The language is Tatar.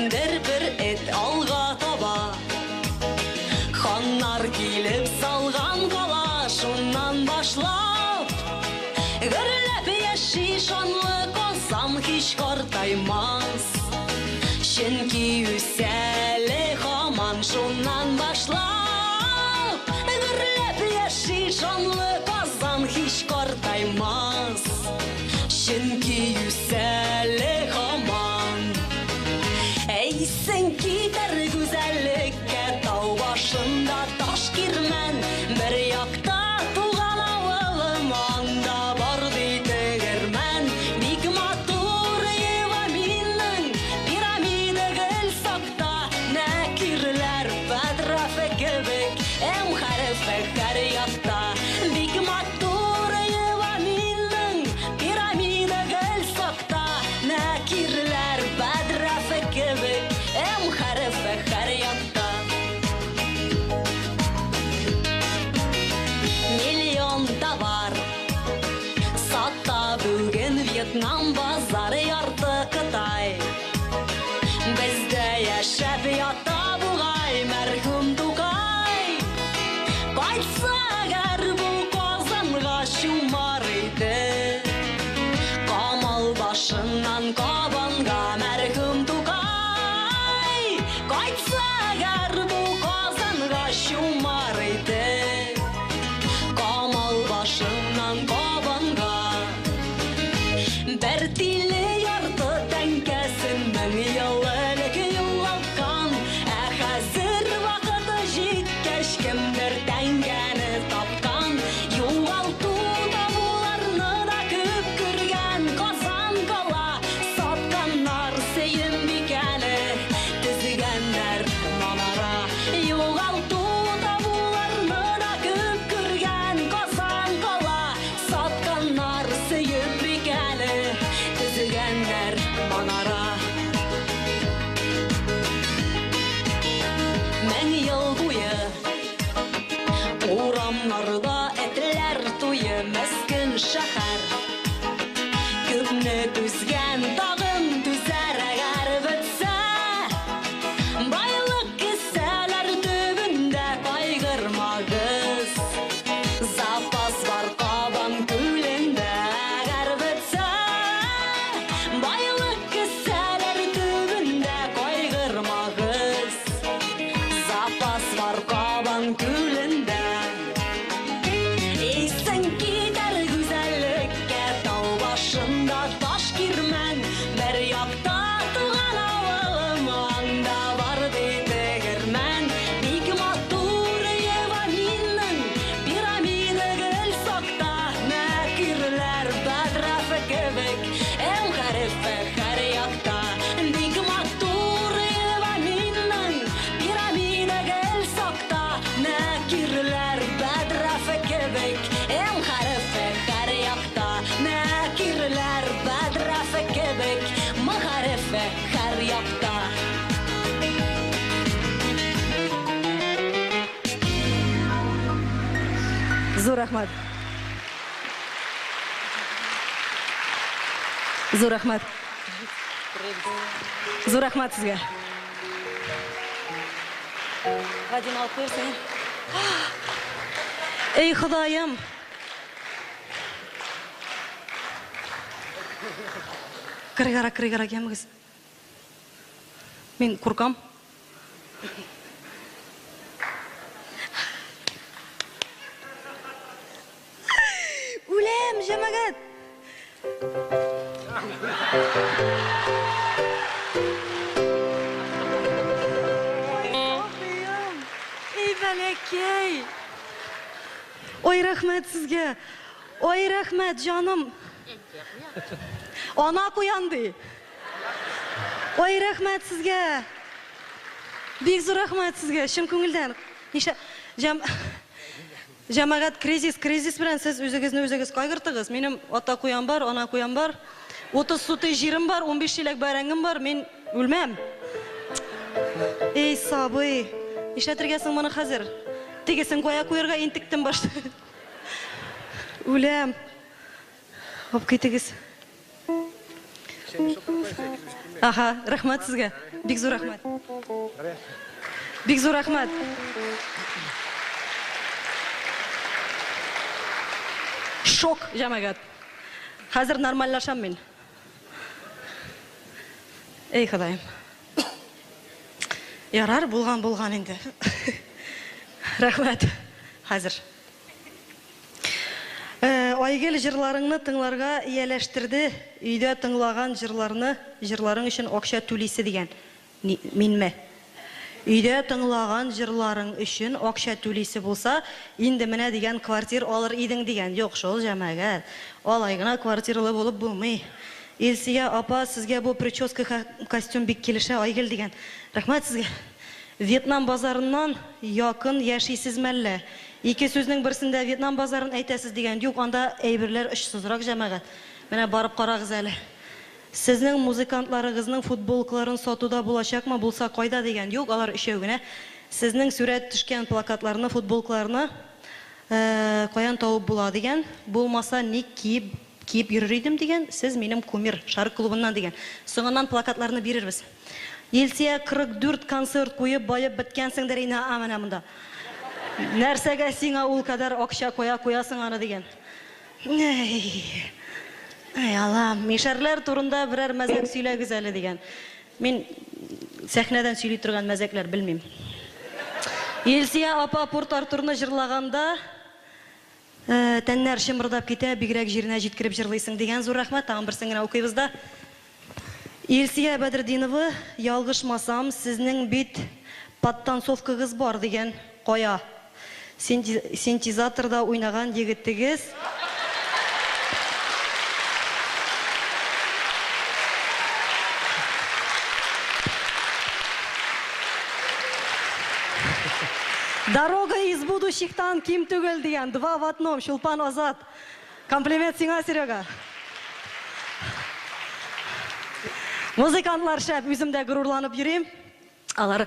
Кемдер бер эт алга таба. Ханнар килеп салган кала, шуннан башлап гөрләп яши шанлы Казан һич картаймас. Чөнки үсә әле һаман шуннан башлап гөрләп яши шанлы Казан һич картаймас. Чөнки үсә әле һаман. Әйсең китәр гүзәллеккә тау башында таш кирмән. Бер якта туган авылым, анда бар ди тегермән. Бик матур Еваминның пирамида гел сакта. Нәкирләр бәдрафе кебек, М хәрефе һәр якта. Бик матур Еваминның пирамида гел сакта. Нәкирләр бәдрафе кебек, М хәрефе һәр якта. Миллион товар сата бүген Вьетнам базары, ярты Кытай. Бездә яшәп ята бугай мәрхүм Тукай. Кайтса әгәр бу Казанга чумар иде. Камал башыннан Кабанга мәрхүм Тукай. Кайтса әгәр бу Казанга чумар иде. Камал башыннан Кабанга. Бер тиле ярты тәңкәсен мең ел элек югалткан. Ә хәзер вакыты җиткәч кемдер тәңкәне тапкан. Югалту табуларны да күп күргән Казан кала сатканнар Сөембикәне төзегәннәр манара. Югалту табуларны да күп күргән Казан кала сатканнар Сөембикәне төзегәннәр манара. Мең ел буе урамнарда этләр туе, мескен шәһәр. Күпне түзгән, тагын түзәр әгәр бетсә. Байлык кесәләр төбендә кайгырмагыз. Запас бар Кабан күлендә әгәр бетсә. Байлык кесәләр төбендә кайгырмагыз. Запас бар Кабан күлендә. Исең китәр гүзәллеккә тау башында таш кирмән. Бер якта туган авылым, анда бар ди тегермән. Бик матур Еваминның пирамида гел сакта. Нәкирләр бәдрафе кебек, М хәрефе һәр якта. Бик матур Еваминның пирамида гел сакта. Нәкирләр бәдрафе кебек, М хәрефе һәр якта. Нәкирләр бәдрафе кебек, М хәрефе һәр якта. Зур рәхмәт. Зур рәхмәт. Зур рәхмәт сезгә. Вадим алып куерсың. Эй, Ходаем! Кырыйгарак, кырыйгарак ямыгыз. Мин куркам. Үләм, җәмәгать! Ой, Эй, бәләкәй! Ой, рәхмәт сезгә! Ой, рәхмәт, җаным! Ана куян ди. Ой, рәхмәт сезгә! Бик зур рәхмәт сезгә, чын күңелдән. Нишлә җәм Җәмәгать, кризис, кризис белән сез үзегезне үзегез кайгыртыгыз. Минем ата куян бар, ана куян бар. 30 сутый җирем бар, 15 чиләк бәрәңгем бар, мин үлмәм. Эй, сабый, нишләтергә соң моны хәзер? Тегесен кая куярга интектем башта. Үләм. Алып китегез. Аха, рәхмәт сезгә. Бик зур рәхмәт. Бик зур рәхмәт. Шок, җәмәгать. Хәзер нормальләшәм мин. Эй, Ходаем. Ярар, булган булган инде. Рәхмәт. Хәзер. Айгөл җырларыңны тыңларга ияләштерде, өйдә тыңлаган җырларны, җырларың өчен акча түлисе дигән. Минме? Өйдә тыңлаган җырларың өчен акча түлисе булса, инде менә дигән квартир алыр идең дигән. Юк шул, җәмәгать. Алай гына квартиралы булып булмый. Илсөя апа, сезгә бу прическа һәм костюм бик килешә, Айгөл дигән. Рәхмәт сезгә. Вьетнам базарыннан якын яшисез мәллә? Ике сүзнең берсендә Вьетнам базарын әйтәсез дигән. Юк, анда әйберләр очсызрак, җәмәгать. Менә барып карагыз әле. Сезнең музыкантларыгызның футболкаларын сатуда булачакмы, булса кайда дигән. Юк, алар өчәү генә. Сезнең сурәт төшкән плакатларны, футболкаларны каян табып була дигән. Булмаса ник киеп киеп йөрер идем дигән. Сез минем кумир, Шәрык клубыннан дигән. Соңыннан плакатларны бирербез. Илсия 44 концерт куеп баеп беткәнсеңдер инде, а менә монда. Нәрсәгә сиңа ул кадәр акча, кая куясың аны дигән. Әй, әй Аллам, мишәрләр турында берәр мәзәк сөйләгез әле дигән. Мин сәхнәдән сөйли торган мәзәкләр белмим. Илсия апа Порт Артурны җырлаганда тәннәр чымырдап китә, бигрәк җиренә җиткереп җырлыйсың дигән. Зур рәхмәт, тагын берсен генә укыйбыз да. Илсия Бәдретдинова, ялгышмасам, сезнең бит подтанцовкагыз бар дигән. Кая? Синтезаторда уйнаган егетегез. Дорога из будущихтан ким түгел дигән. Два в одном. Чулпан Азат. Комплимент сиңа, Серега. Музыкантлар шәп, үзем дә горурланып йөрим. Алар.